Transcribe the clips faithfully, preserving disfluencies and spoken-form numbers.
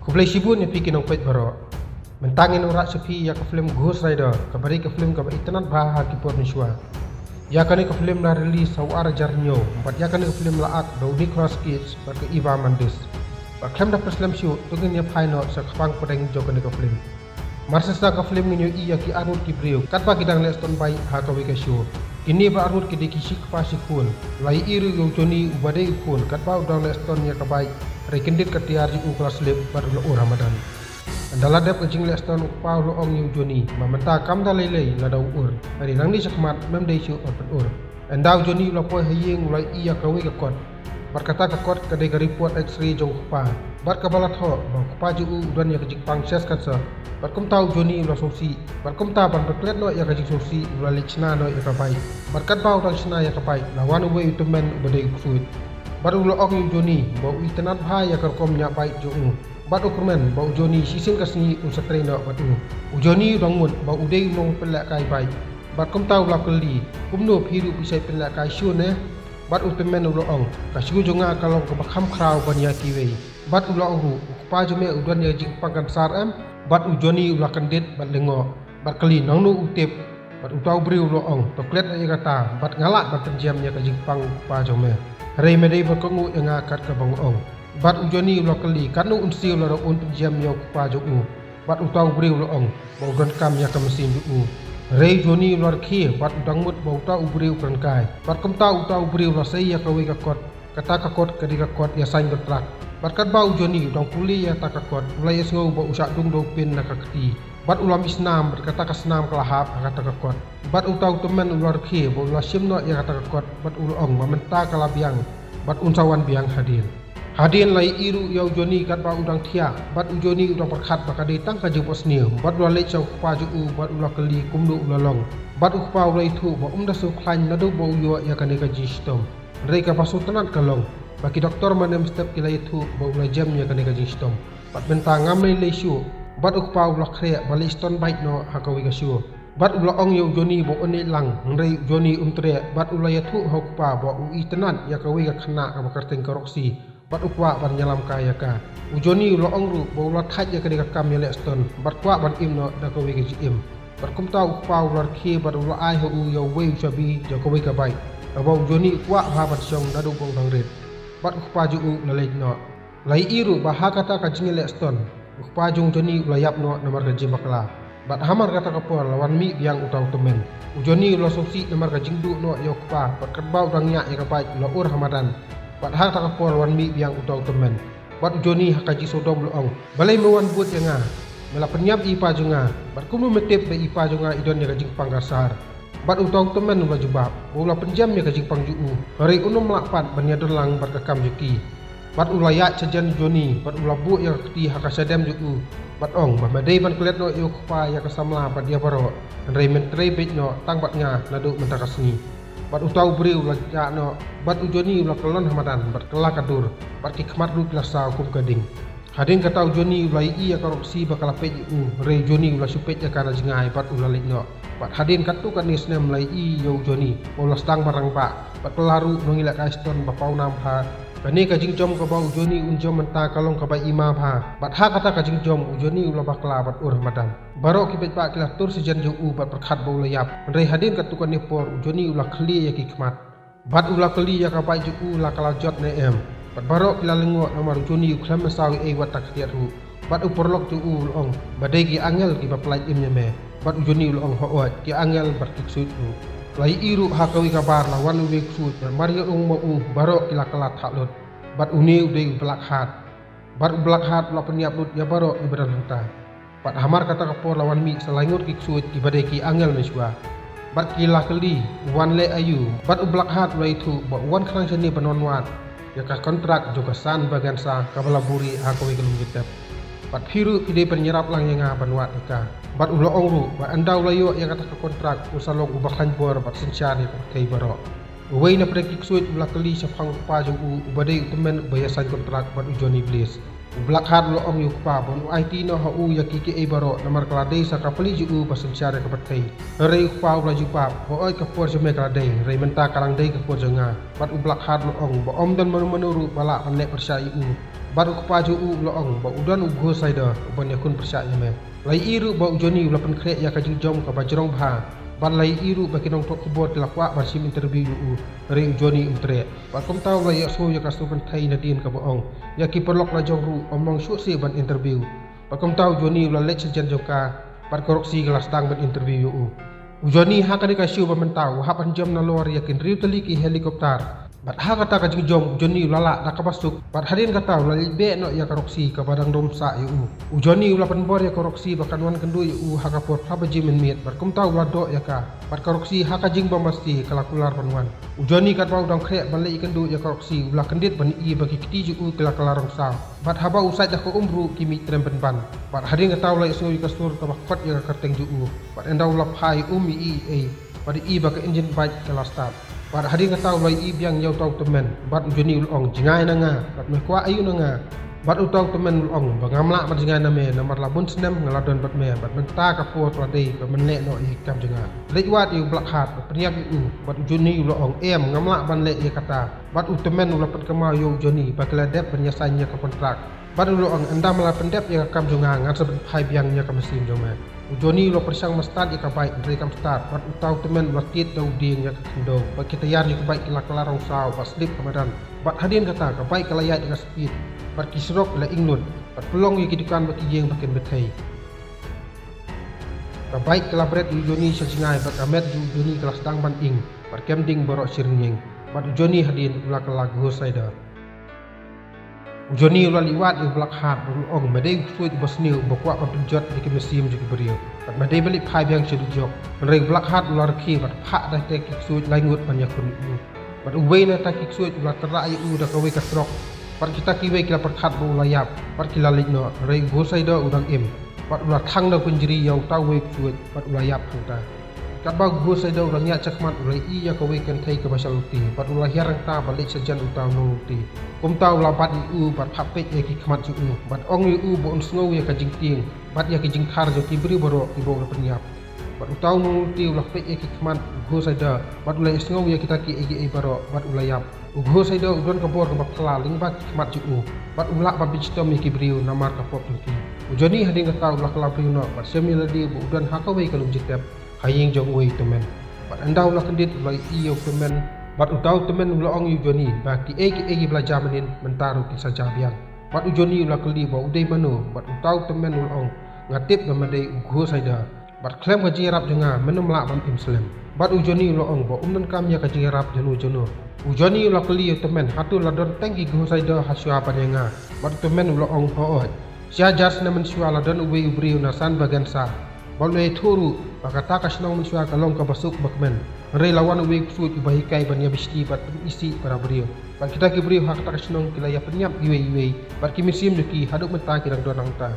Khublei shibun ïa phi ki nongpeit baroh. Mynta ngin ïa wanrah sha phi ïa ka film Ghost Rider, kaba dei ka film kaba itynnad bha ha ki por mynshuwa. Ïa kane ka film la release ha u ar hajar hynñiew, bad ïa kane ka film la act da u Nicolas Cage bad ka Eva Mendes. Bad khlem da pynslem shuh, to ngin ïa phai noh sha ka pang pdeng jong kane ka film. Mar shisha ka film ngin ïohi ïa ki arngut ki briew katba ki dang leh stunt bike ha kawei ka show. Kine baroh arngut ki dei ki shi kpa shi khun. La ïohi ruh ïa u Johnny uba dei u khun katba u dang leh stunt ïa ka bike, hynrei kyndit ka tiar jong u ka la slip bad u la ur ha madan. Ynda la dep ka jingleh stunt, u kpa u la ong ïa u Johnny ba mynta kam da lei lei lada u ur, hynrei nangne shakhmat mem dei shuh ban pynur. Ynda u Johnny u la poi ha ïing, u la ïohi ïa kawei ka kot. Bad kata ka kot ka dei ka report X-ray jong u kpa. Bad kaba la thoh ba u kpa jong u u don ïa ka jingpang chest cancer. Bad kumta u Johnny u la sngewsih. Bad kumta ban pynklet noh ïa ka jingsngewsih, u la leit shna noh ïa ka bike. Bad katba u dang shna ïa ka bike, la wan uwei u tymmen uba dei u ksuid. Bad u la ong ïa u Johnny ba u itynnad bha ïa ka rukom ñiah bike jong u. Bad u kyrmen ba u Johnny shisien ka sngi un sa trei noh bad u. U Johnny u dang mut ba u dei u nongpynlehkai bike. Bad kumta u la kylli, kumno phi ruh phi shait pynlehkai shuh ne? Bad u tymmen u la ong, ka shuh jong nga ka long kaba kham khraw ban ïa kiwei. Bad u la ong ruh, u kpa jong me u don ïa ka jingpang cancer em? Bad u Johnny u la kyndit bad lyngngoh. Bad kylli, nangno u tip? Bad uta u briew u la ong, to klet noh ïa kata, bad nga lah ban pynjem ïa ka jingpang u kpa jong me. Hynrei me dei ban kohnguh ïa nga kat kaba nga ong. Bad u Johnny u la kylli, katno un siew lada un pynjem ïa u kpa jong u? Bad uta u briew u la ong ba u donkam ïa ka mynsiem jong u. Hynrei u Johnny u la rkhie bad u dang mut ba uta u briew u kren kai. Bad kumta uta u briew u la sei ïa kawei ka kot. Kata ka kot ka dei ka kot ïa sign contract. Bad katba u Johnny u dang pule ïa kata ka kot, u la ïohsngew ba u shah dung da u pin na ka kti. Bad u la mih snam, bad kata ka snam ka la hap ha kata ka kot. Bad uta u tymmen u la rkhie ba u la shim noh ïa kata ka kot, bad u la ong ba mynta ka la biang, bad un sa wan biang hadien. Hadien la ïohi ruh ïa u Johnny katba u dang thiah, bad u Johnny u dang pyrkhat ba ka dei tang ka jingphohsniew, bad u la leit sha u kpa jong u, bad u la kylli kumno u la long. Bad u kpa u la ïathuh ba um da sngewkhlaiñ naduh ba u ïoh ïa kane ka jingshitom. Hynrei kaba sngewtynnad ka long ba ki doktor mynne mynstep ki la ïathuh ba u la jem ïa kane ka jingshitom. Bad mynta ngam lei lei shuh. Bad u kpa u la khreh ba leit stunt bike noh ha kawei ka show. Bad u la ong ïa u Johnny ba un leit lang, hynrei u Johnny um treh, bad u la ïathuh ha u kpa ba u itynnad ïa kawei ka khynnah kaba kyrteng ka Roxy. Bad u kwah ban ïalam kai ïa ka. U Johnny u la ong ruh ba u la thait ïa kane ka kam ïaleh stunt, bad kwah ban im noh da kawei ka jingim. Bad kumta u kpa u la rkhie bad u la ai ha u ïa uwei u shabi jong kawei ka bike, kaba u Johnny u kwah bha ban shong naduh ba u dang rit. Bad u kpa jong u u la leit noh. La ïohi ruh ba ha kata ka jingïaleh stunt, u kpa jong u Johnny u la ïap noh namar ka jingbakla. Bad hamar kata ka por la wan mih biang uta u tymmen. U Johnny u la sngewsih namar ka jingduh noh ïa u kpa, bad katba u dang ñiah ïa ka bike u la ur ha madan. Bad ha kata ka por la wan mih biang uta u tymmen. Bad u Johnny ha ka jingsngewdom u la ong, balei me wan bud ïa nga? Me la pynïap ïa i pa jong nga. Bad kumno me tip ba i pa jong nga i don ïa ka jingpang cancer? Bad uta u tymmen u la jubab ba u la pynjem ïa ka jingpang jong u, hynrei un ym lah pat ban ïadon lang bad ka kam jong ki. Bad u la ïaid shajan u Johnny, bad u la buh ïa ka kti ha ka shadem jong u, bad ong ba me dei ban klet noh ïa u kpa, ïa ka samla bad ïa baroh, hynrei men trei beit noh tang bad nga naduh mynta ka sngi. Bad uta u briew u la jah noh, bad u Johnny u la kyllon ha madan bad kylla ka dur, bad ki khmat ruh ki la saw kum ka ding. Hadien kata u Johnny u la ïohi ïa ka Roxy ba ka la peit ïa u, hynrei u Johnny u la shu peit ïa ka na jngai bad u la leit noh. Bad hadien katto katne snem la ïohi ïa u Johnny ba u la sdang ban rangbah, bad kylla ruh u nongïalehkai stunt ba pawnam bha. Kane ka jingjom kaba u Johnny un jom mynta ka long kaba ima bha. Bad ha kata ka jingjom u Johnny u la bakla bad ur ha madan. Baroh ki paidbah ki la tur shajan jong u bad pyrkhat ba u la ïap. Hynrei hadien katto katne por u Johnny u la khlieh ïa ki khmat. Bad u la kylli ïa ka bike jong u la ka la jot ne em. Bad baroh ki la lyngngoh namar u Johnny u khlem mynsaw ei ei wat da ka ktiat ruh. Bad u paralok jong u u la ong ba dei ki angel kiba pyllait im ïa me. Bad u Johnny u la ong hooid, ki angel bad ki ksuid ruh. La ïohi ruh ha kawei ka bar la wan uwei u ksuid, bad mar ïa u ong ma u baroh ki la kylla thah lut. Bad une u dei u Black Heart. Bad u Black Heart u la pynïap lut ïa baroh kiba don hangta. Bad hamar kata ka por la wan mih sa lai ngut ki ksuid kiba dei ki angel mynshuwa. Bad ki la kylli, u wan leh aïu? Bad u Black Heart u la ïathuh ba u wan khnang shane ban wanwad ïa ka kontrak jong ka San Venganza kaba la buhrieh ha kawei ka lum jingtep. Bad phi ruh phi dei ban ïarap lang ïa nga ban wad ïa ka. Bad u la ong ruh ba ynda u la ïoh ïa kata ka kontrak, un sa long uba khlaiñ bor bad synshar ïa ka pyrthei baroh. Uwei na pdeng ki ksuid u la kylli shaphang u kpa jong u uba dei u tymmen uba ïa sign kontrak bad u Johnny Blaze. U Black Heart u la ong ïa u kpa ba un aiti noh ha u ïa kiei kiei baroh namar ka la dei sa ka pli jong u ba synshar ïa ka pyrthei. Hynrei u kpa u la jubab, hooid ka por jong me ka la dei, hynrei mynta ka dang dei ka por jong nga. Bad u Black Heart u la ong ba ym don mano mano ruh ba lah ban leh pyrshah ïa u. Bad u kpa jong u u la ong ba u don u Ghost Rider uban ïakhun pyrshah ïa me. La ïohi ruh ba u Johnny u la pynkhreh ïa ka jingjop kaba jrong bha. Bad la ïohi ruh ba ki nongthoh khubor ki la kwah ban shim interview ïa u, hynrei u Johnny um treh. Bad kumta u la ïohsngew ïa ka sur kynthei nadien kaba ong, ïa ki paralok la jong ruh ym long shuh shuh ban interview. Bad kumta u Johnny u la leit sha jan jong ka bad ka Roxy ka la sdang ban interview ïa u. U Johnny ha kane ka show ba mynta u hap ban jop nalor ïa ki hynriew tylli ki helicopter. Bad ha kata ka jingjop u Johnny u la lah da kaba suk. Bad hadien kata u la leit beh noh ïa ka Roxy kaba dang dom sah ïa u. U Johnny u la pynbor ïa ka Roxy ba kan wan kynduh ïa u ha ka por phra baje mynmiet. Bad kumta u la doh ïa ka. Bad ka Roxy ha ka jingbymman ka la kular ban wan. U Johnny katba u dang khreh ban leit ïakynduh ïa ka Roxy u la kyndit ban ïohi ba ki kti jong u ki la kylla rong saw. Bad haba u sait da ka um ruh ki mih trem pynban. Bad hadien kata u la ïohsngew ïa ka sur kaba khot ïa ka kyrteng jong u. Bad ynda u la phai um ïa i ei. Bad ïohi ba ka engine bike ka la start. Bad hadien kata u la ïohi biang ïa uta u tymmen. Bad u Johnny u la ong, "Jngai na nga. Bad me kwah aïu na nga?" Bad uta u tymmen u la ong, "Ba ngam lah ban jngai na me namar la bun snem nga la don bad me. Bad mynta ka por ka la dei ba men leh noh ïa ki kam jong nga. Leit wad ïa u Blackheart bad pynïap ïa u." Bad u Johnny u la ong, "Em, ngam lah ban leh ïa kata." Bad u tymmen u la pynkynmaw ïa u Johnny ba ki la dep ban ïasaiñ ïa ka kontrak. Bad u la ong, "Ynda me la pyndep ïa ka kam jong nga, ngan sa pynphai biang ïa ka mynsiem jong me." U Johnny u la pyrshang ban start ïa ka bike hynrei kam start. Bad uta u tymmen u la tied da u dieng ïa ka khyndew. Bad ki tayar jong ka bike ki la kylla rong saw bad slip ha madan. Bad hadien kata ka bike ka la ïaid da ka speed. Bad ki surok ki la ing lut. Bad pynlong ïa ki dukan bad ki ïing ba kin bthei. Ka bike ka la bret ïa u Johnny sha jngai bad ka met jong u Johnny ka la sdang ban ing. Bad kem ding baroh shi rynïeng. Bad u Johnny hadien u la kylla Ghost Rider. U Johnny u la leit wad ïa u Blackheart bad u la ong, "Me dei u ksuid uba sniew uba kwah ban pynjot ïa ki mynsiem jong ki briew. Bad me dei ban leit phai biang sha dujok." Hynrei u Blackheart u la rkhie bad phah da kita ki ksuid lai ngut ban ïakhun ïa u. Bad uwei na kita ki ksuid u la tyrah ïa u da kawei ka trok. Bad kita kiwei ki la pyrkhat ba u la ïap. Bad ki la leit noh. Hynrei u Ghost Rider u dang im. Bad u la thang da u kynjri ïa uta uwei u ksuid. Bad u la ïap hangta. Katba u Ghost Rider u dang ïaid shakhmat u la ïohi ïa kawei ka kynthei kaba shah luti. Bad u la hiar hangta bad leit sha jan uta u nongluti. Kumta u la bat ïa u bad phah peit ïa ki khmat jong u. Bad ong ïa u ba un sngew ïa ka jingtieng. Bad ïa ki jingthar jong ki briew baroh kiba u la pynïap. Bad uta u nongluti u la peit ïa ki khmat u Ghost Rider. Bad u la ïohsngew ïa kita kiei kiei baroh bad u la ïap. U Ghost Rider u don ka bor kaba phylla lyngba ki khmat jong u. Bad u lah ban pynshitom ïa ki briew namar ka pop jong ki. U Johnny hadien kata u la kylla briew noh bad shem ïa lade ba u don ha kawei ka lum jingtep ha ïing jong uwei u tymmen. Bad ynda u la kyndit u la ïohi ïa u tymmen. Bad uta u tymmen u la ong ïa u Johnny ba kiei kiei kiba la jia mynnin mynta ruh kin sa jia biang. Bad u Johnny u la kylli ba u dei mano bad uta u tymmen u la ong, "Nga tip ba me dei u Ghost Rider. Bad khlem ka jingïarap jong nga men ym lah ban im slem." Bad u Johnny u la ong ba um donkam ïa ka jingïarap jong u jong u. U Johnny u la kylli ïa u tymmen, "Hato la don teng ki Ghost Rider ha shuwa ban ïa nga?" Bad u tymmen u la ong, "Hooid. Sha jar snem mynshuwa la don uwei u briew na San Bagansa. Bad u la ïathuh ruh ba kata ka shnong mynshuwa ka long kaba suk ba kmen. Hynrei la wan uwei u ksuid uba hikai ban ïabishni bad pynisih para briew. Bad kita ki briew ha kata ka shnong ki la ïapynïap iwei iwei bad ki mynsiem jong ki haduh mynta ki dang don hangta."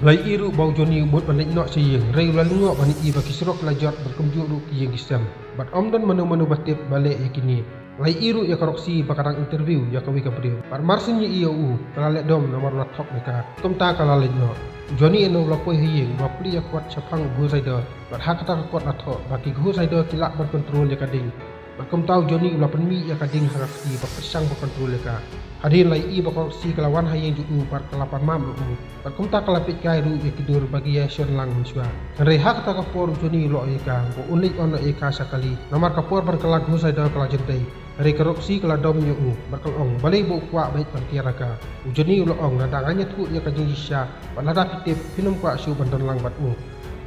La ïohi ruh ba u Johnny u mut ban leit noh sha ïing, hynrei u la lyngngoh ban ïohi ba ki surok ki la jot bad kumjuh ruh ki ïing ki sem. Bad ym don mano mano ba tip ba leh ïa kine. La ïohi ruh ïa ka Roxy ba ka dang interview ïa kawei ka briew. Bad mar syn ïohi ïa u ka la leh dom namar u la thok ïa ka. Kumta ka la leit noh. U Johnny ïa u la poi ha ïing, u la plie ïa ka kot shaphang u Ghost Rider. Bad ha kata ka kot la thoh ba ki Ghost Rider ki lah ban control ïa ka ding. Bad kumta u Johnny u la pynmih ïa ka ding ha ka kti bad pyrshang ban control ïa ka. Hadien la ïohi ba ka Roxy ka la wan ha ïing jong u bad ka la pan map ïa u. Bad kumta ka la peit kai ruh ïa ki dur ba ki ïa shon lang mynshuwa. Hynrei ha kata ka por u Johnny u la ong ïa ka ba un leit on noh ïa ka sha kali. Namar ka por ban kylla Ghost Rider ka la jan dei. Hynrei ka Roxy ka la dom ïa u bad ka la ong, "Balei ba u kwah beit ban kiar ïa ka?" U Johnny u la ong, "Lada ngan ïathuh ïa ka jingshisha bad lada phi tip phin ym kwah shuh ban don lang bad u."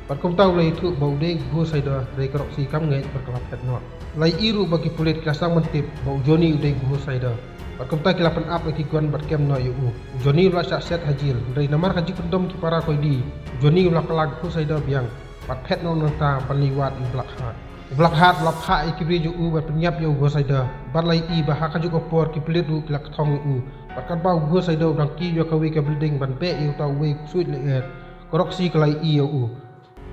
Bad kumta u la ïathuh ba u dei u Ghost Rider, hynrei ka Roxy kam ngeit bad ka la phet noh. La ïohi ruh ba ki pulit ki la sdang ban tip ba u Johnny u dei u Ghost Rider. Bad kumta ki la pynap ïa ki gun bad kem noh ïa u. U Johnny u la shah set ha jel, hynrei namar ka jingpyndom ki para koidi, u Johnny u la kylla Ghost Rider biang bad phet noh nangta ban leit wad ïa u Blackheart. U Blackheart u la phah ïa ki briew jong u ban pynïap ïa u Ghost Rider. Bad la ïohi ba ha kajuh ka por ki pulit ruh ki la kthong ïa u. Bad katba u Ghost Rider u dang kiew ïa kawei ka building ban beh ïa uta uwei u ksuid lyer, ka Roxy ka la ïohi ïa u.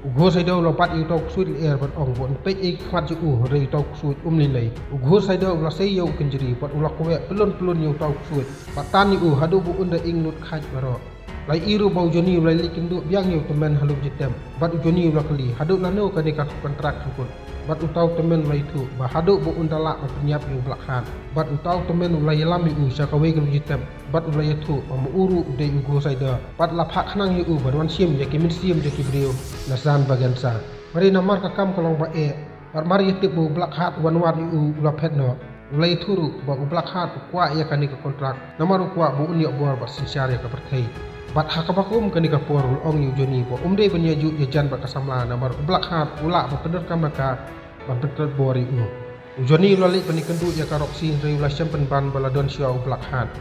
U Ghost Rider u la bat ïa uta u ksuid lyer bad ong ba un peit ïa ki khmat jong u, hynrei uta u ksuid um lei lei. U Ghost Rider u la sei ïa u kynjri bad u la kweh pylun pylun ïa uta u ksuid. Bad tan ïa u haduh ba un da ing lut khaid baroh. La ïohi ruh ba u Johnny u la leit kynduh biang ïa u tymmen ha lum jingtep. Bad u Johnny u la kylli, "Haduh lano kane ka kontrak hankut?" Bad uta u tymmen u la ïathuh ba haduh ba un da lah ban pynïap ïa u Black Heart, bad uta u tymmen u la ïalam ïa u sha kawei ka lynti tep, bad u la ïathuh ba ma u ruh u dei u Ghost Rider, bad la phah khnang ïa u ban wan shim ïa ki mynsiem jong ki briew na San Venganza. Bad namar ka kam ka long ba eh, bad mar ïa tip ba u Black Heart u wan wad ïa u, u la phet noh. U la ïathuh ruh ba u Black Heart u kwah ïa kane ka kontrak namar u kwah ba un ïoh bor bad synshar ïa ka pyrthei. Bad ha kaba kum kane ka por u la ong ïa u Johnny ba um dei ban ïa juh ïa jan bad ka samla namar u Black Heart u lah ban pyndonkam na ka ban pynklet bor ïa u. U Johnny u la leit ban ïakynduh ïa ka Roxy hynrei u la shem pynban ba la don shuwa u Black Heart.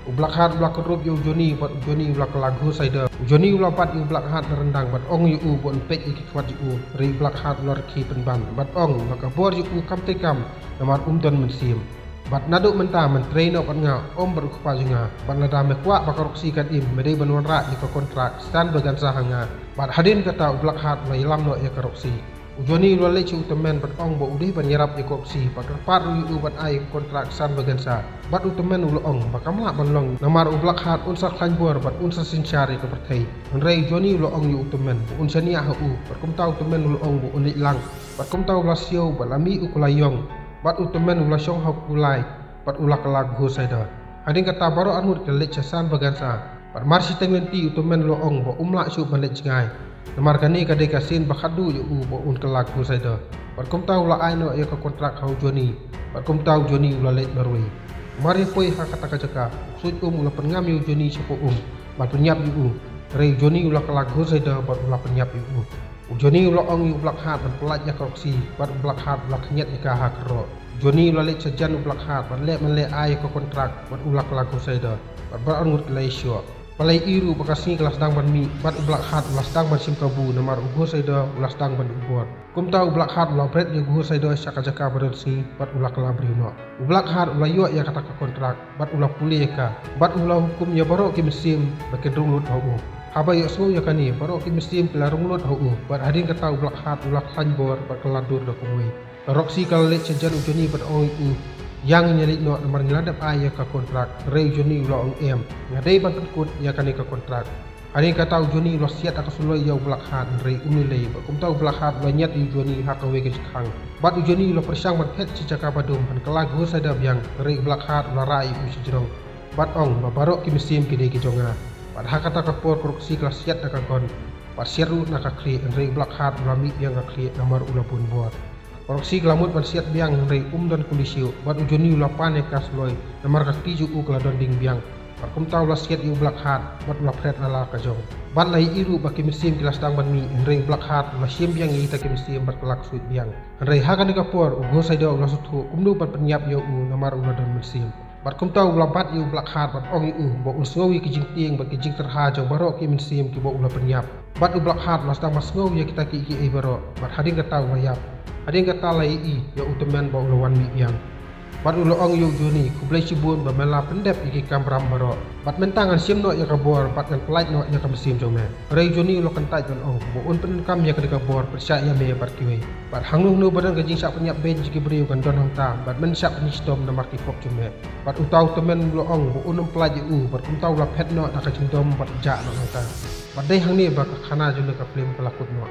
U Black Heart u la kynrup ïa u Johnny bad u Johnny u la kylla Ghost Rider. U Johnny u la bat ïa u Black Heart na ryndang bad ong ïa u ba un peit ïa ki khmat jong u. Hynrei u Black Heart u la rkhie pynban bad ong ba ka bor jong u kam treikam namar um don mynsiem. Bad naduh mynta men trei noh bad nga, ym bad u kpa jong nga. Bad lada me kwah ba ka Roxy kan im, me dei ban wanrah ïa ka kontrak San Venganza ha nga. Bad hadien kata u Black Heart u la ïalam noh ïa ka Roxy. U Johnny u la leit sha u tymmen bad ong ba u dei ban ïarap ïa ka Roxy bad kyrpad ruh ïa u ban ai ïa ka kontrak San Venganza. Bad u tymmen u la ong ba kam lah ban long namar u Black Heart un sa khlaiñ bor bad un sa synshar ïa ka pyrthei. Hynrei u Johnny u la ong ïa u tymmen ba un shaniah ha u bad kumta u tymmen u la ong ba un leit lang. Bad kumta u la siew bad la mih u kylla ïong. Bad u tymmen u la shong ha u kulai bad u la kylla Ghost Rider. Hadien kata baroh arngut ki la leit sha San Venganza. Bad mar shiteng lynti u tymmen u la ong ba um lah shuh ban leit jngai. Namar kane ka dei ka sien ba khatduh ïa u ba un kylla Ghost Rider. Bad kumta u la ai noh ïa ka kontrak ha u Johnny. Bad kumta u Johnny u la leit marwei. Mar ïa poi ha kata ka jaka, u ksuid um u la pynngam ïa u Johnny shapoh um ban pynïap ïa u. Hynrei u Johnny u la kylla Ghost Rider bad u la pynïap ïa u. U Johnny u la ong ïa u Black Heart ban pyllait ïa ka Roxy bad u Black Heart u la khynñiat ïa ka ha kyrroh. U Johnny u la leit sha jan u Black Heart bad leh ban leh ai ïa ka kontrak bad u la kylla Ghost Rider bad baroh arngut ki la ïashoh. Balei i ruh ba ka sngi ka la sdang ban mih bad u Black Heart u la sdang ban shim kabu namar u Ghost Rider u la sdang ban duh bor. Kumta u Black Heart u la bret ïa u Ghost Rider sha ka jaka ba don sngi bad u la kylla briew noh. U Black Heart u la ïoh ïa kata ka kontrak bad u la pule ïa ka bad u la hukum ïa baroh ki mynsiem ba kin rung lut ha u. Haba ïohsngew ïa kane baroh ki mynsiem ki la rung lut ha u bad hadien kata u Black Heart u la khlaiñ bor bad kylla dur da kumwei. Ka Roxy ka la leit sha jan u Johnny bad ong ïa u, ïa ngin ïa leit noh namar ngi la dep ai ïa ka kontrak. Hynrei u Johnny u la ong em, nga dei ban pynkut ïa kane ka kontrak. Hadien kata u Johnny u la siat ha ka suloi ïa u Black Heart hynrei um lei lei bad kumta u Black Heart u la ñiad ïa u Johnny ha kawei ka jingkhang. Bad u Johnny u la pyrshang ban phet sha jaka ba dum ban kylla Ghost Rider biang hynrei u Black Heart u la rah ïa u sha jrong. Bad ong ba baroh ki mynsiem ki dei ki jong nga. Bad ha kata ka por ka Roxy ka la siat na ka gun. Bad siat ruh na ka khlieh hynrei u Black Heart u la mih biang ka khlieh namar u la bun bor. Ka Roxy ka la mut ban siat biang hynrei um don kuli shuh bad u Johnny u la pan ïa ka suloi namar ka kti jong u ka la don ding biang. Bad kumta u la siat ïa u Black Heart bad u la phret la la ka jong. Bad la ïohi ruh ba ki mynsiem ki la sdang ban mih hynrei u Black Heart u la shim biang ïa kita ki mynsiem bad ka la ksuid biang. Hynrei ha kane ka por u Ghost Rider u la sngewthuh kumno ban pynïap ïa u namar u la don mynsiem. Bad kumta u la bat ïa u Black Heart bad ong ïa u ba un sngew ïa ki jingtieng bad ki jingtyrha jong baroh ki mynsiem kiba u la pynïap. Bad u Black Heart u la sdang ban sngew ïa kita kiei kiei baroh bad hadien kata u la ïap. Hadien kata la ïohi ïa u tymmen ba u la wan mih biang. Bad u la ong ïa u Johnny, khublei shibun ba me la pyndep ïa ki kamram baroh. Bad mynta ngan shim noh ïa ka bor bad ngan pyllait noh ïa ka mynsiem jong me. Hynrei u Johnny u la kyntait ban ong ba un pyndonkam ïa kane ka bor pyrshah ïa me bad kiwei. Bad hangno hangno ba don ka jingshah pynïap beiñ jong ki briew kan don hangta bad men shah pynshitom namar ki pop jong me. Bad uta u tymmen u la ong ba un ym pyllait ïa u bad kumta u la phet noh da ka jingdom bad jah noh hangta. Bad dei hangne ba ka khana jong kane ka film ka la kut noh.